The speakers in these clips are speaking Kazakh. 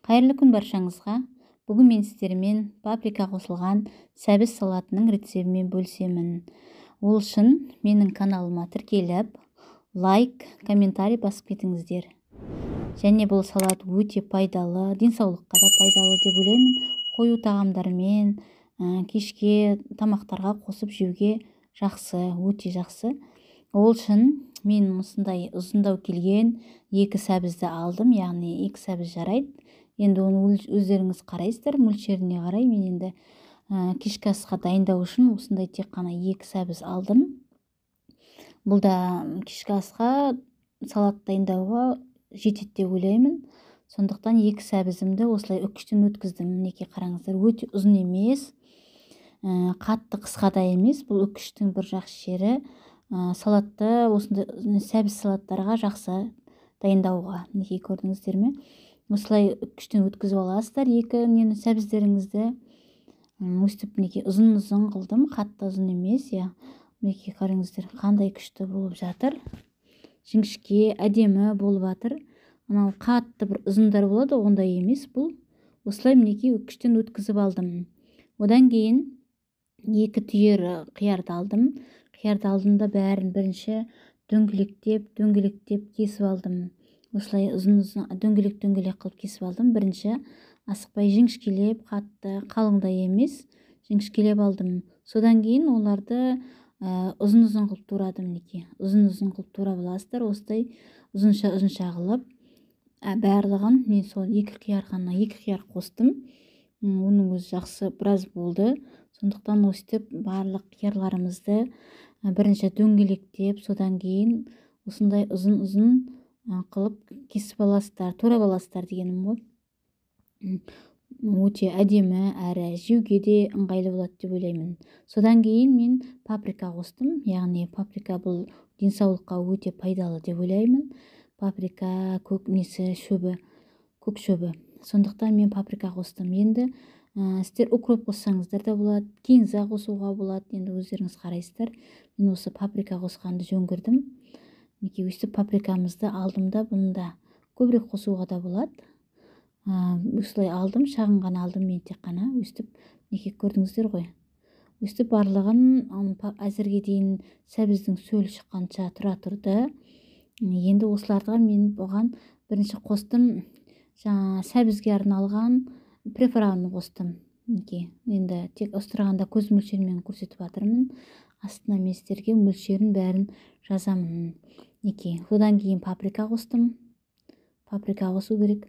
Қайырлы күн баршаңызға. Бүгін мен сіздермен паприка қосылған сәбіз салатының рецебімен бөлісемін. Ол үшін менің каналыма тіркеліп, лайк, комментарий басып кетіңіздер. Және бұл салат өте пайдалы, денсаулыққа да пайдалы деп ойлаймын. Қою тағамдармен, кешке тамақтарға қосып жеуге жақсы, өте жақсы. Ол үшін мен осындай ұзындау келген екі сәбізді алдым, яғни екі сәбіз жарайды. Енді оны өздеріңіз қарайсыздар, мөлшеріне қарай. Мен енді кешкі асқа дайындау үшін осындай тек қана екі сәбіз алдым. Бұл да кешкі асқа салат дайындауға жетеді деп ойлаймын. Сондықтан екі сәбізімді осылай үкіштен өткіздім. Мінекей, қараңыздар, өте ұзын емес, қатты қысқа да емес. Бұл үкіштің бір жақсы жері, салатты осындай сәбіз салаттарға жақсы дайындауға. Мінекей, көрдіңіздер ме? Осылай күштен өткізіп аласыздар екі нені, сәбіздеріңізді. Өстіп, мінекей, ұзын ұзын қылдым, қатты ұзын емес, иә. Мінекей, қараңыздар, қандай күшті болып жатыр, жіңішке, әдемі болып жатыр. Анау қатты бір ұзындар болады, ондай емес бұл. Осылай, мінекей, күштен өткізіп алдым. Одан кейін екі түйір қиярды алдым. Қиярды алдым да, бәрін бірінші дөңгелектеп дөңгелектеп кесіп алдым. Осылай ұзын ұзын, дөңгелек дөңгелек қылып кесіп алдым. Бірінші асықпай, жіңішкелеп, қатты қалыңдай емес, жіңішкелеп алдым. Содан кейін оларды ұзын ұзын қылып турадым. Мінекей, ұзын ұзын қылып турап аласыздар осылай ұзынша ұзынша қылып. Барлығын мен сол екі қияр ғана, екі қияр қостым. Оның өзі жақсы біраз болды. Сондықтан өстіп барлық қиярларымызды бірінші дөңгелектеп, содан кейін осындай ұзын ұзын қылып кесіп аласыздар, турап аласыздар дегенім ғой. Өте әдемі әрі жеуге де ыңғайлы болады деп ойлаймын. Содан кейін мен паприка қостым, яғни паприка бұл денсаулыққа өте пайдалы деп ойлаймын. Паприка көк несі, шөбі, көк шөбі. Сондықтан мен паприка қостым. Енді сіздер укроп қоссаңыздар да болады, кинза қосуға болады, енді өздеріңіз қарайсыздар. Мен осы паприка қосқанды жөн көрдім. Мінекей, өстіп паприкамызды алдым да, бұны да көбірек қосуға да болады. Осылай алдым, шағын ғана алдым мен тек қана. Өстіп, мінекей, көрдіңіздер ғой. Өстіп барлығын әзірге дейін сәбіздің сөлі шыққанша тұра тұрды. Енді осыларға мен бұған бірінші қостым, жаңа сәбізге арналған приправаны қостым. Мінекей, енді тек ыстырғанда көз мөлшерімен көрсетіп жатырмын. Астына мен сіздерге мөлшерін бәрін жазамын. Мінекей, одан кейін паприка қостым. Паприка қосу керек.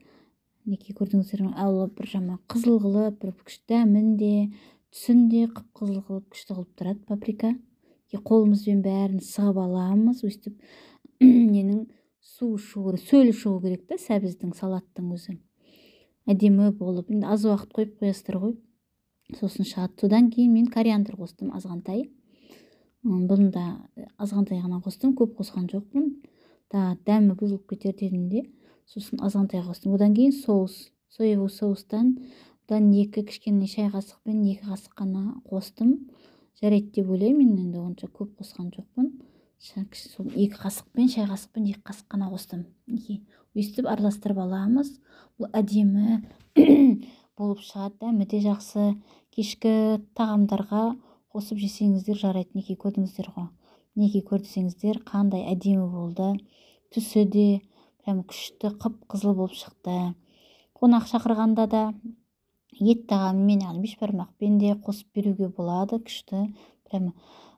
Мінекей, көрдіңіздер ме? Ал бір жаман қызыл қылып, бір күшті дәмін де, түсін де қып қызыл қылып, күшті қылып тұрады паприка. Қолымызбен бәрін сығып аламыз. Өстіп ненің суы шығу, сөлі шығу керек та сәбіздің, салаттың өзі. Әдемі болып, енді аз уақыт қойып қоясыздар ғой, сосын шығады. Содан кейін мен кориандр қостым азғантай. Бұны да азғантай ғана қостым, көп қосқан жоқпын. Да, дәмі бұзылып кетер дедім де, сосын азғантай қостым. Одан кейін соус, соевый соустан бұдан екі кішкене шай қасықпен екі қасық қана қостым. Жарайды деп ойлаймын, енді онша көп қосқан жоқпын. Сол екі қасықпен, шай қасықпен екі қасық қана қостым. Мінекей, өйстіп араластырып аламыз. Бұл әдемі болып шығады, дәмі де жақсы. Кешкі тағамдарға қосып жесеңіздер жарайды. Мінекей, көрдіңіздер ғой. Мінекей, көрсеңіздер, қандай әдемі болды. Түсі де прям күшті, қып қызыл болып шықты. Қонақ шақырғанда да ет тағамымен, яғни бешбармақпен де қосып беруге болады. Күшті, прям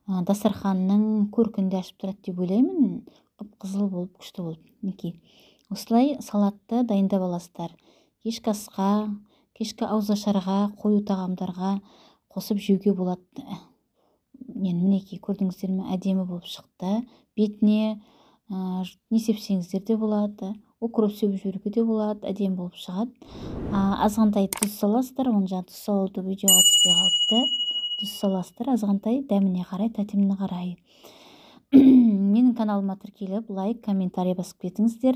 дастарханның көркін де ашып тұрады деп ойлаймын. Қып қызыл болып, күшті болып. Мінекей, осылай салатты дайындап аласыздар. Кешкі асқа, кешкі ауызашарға, қою тағамдарға қосып жеуге болады. Енді, мінекей, көрдіңіздер ме, әдемі болып шықты. Бетіне не сепсеңіздер де болады, укроп сеуіп жіберуге де болады, әдемі болып шығады. Азғантай тұз саласыздар. Оны жаңа тұз салуды видеоға түспей қалыпты. Тұз саласыздар азғантай, дәміне қарай, тәтіміне қарай. Менің каналыма тіркеліп, лайк, комментарий басып кетіңіздер.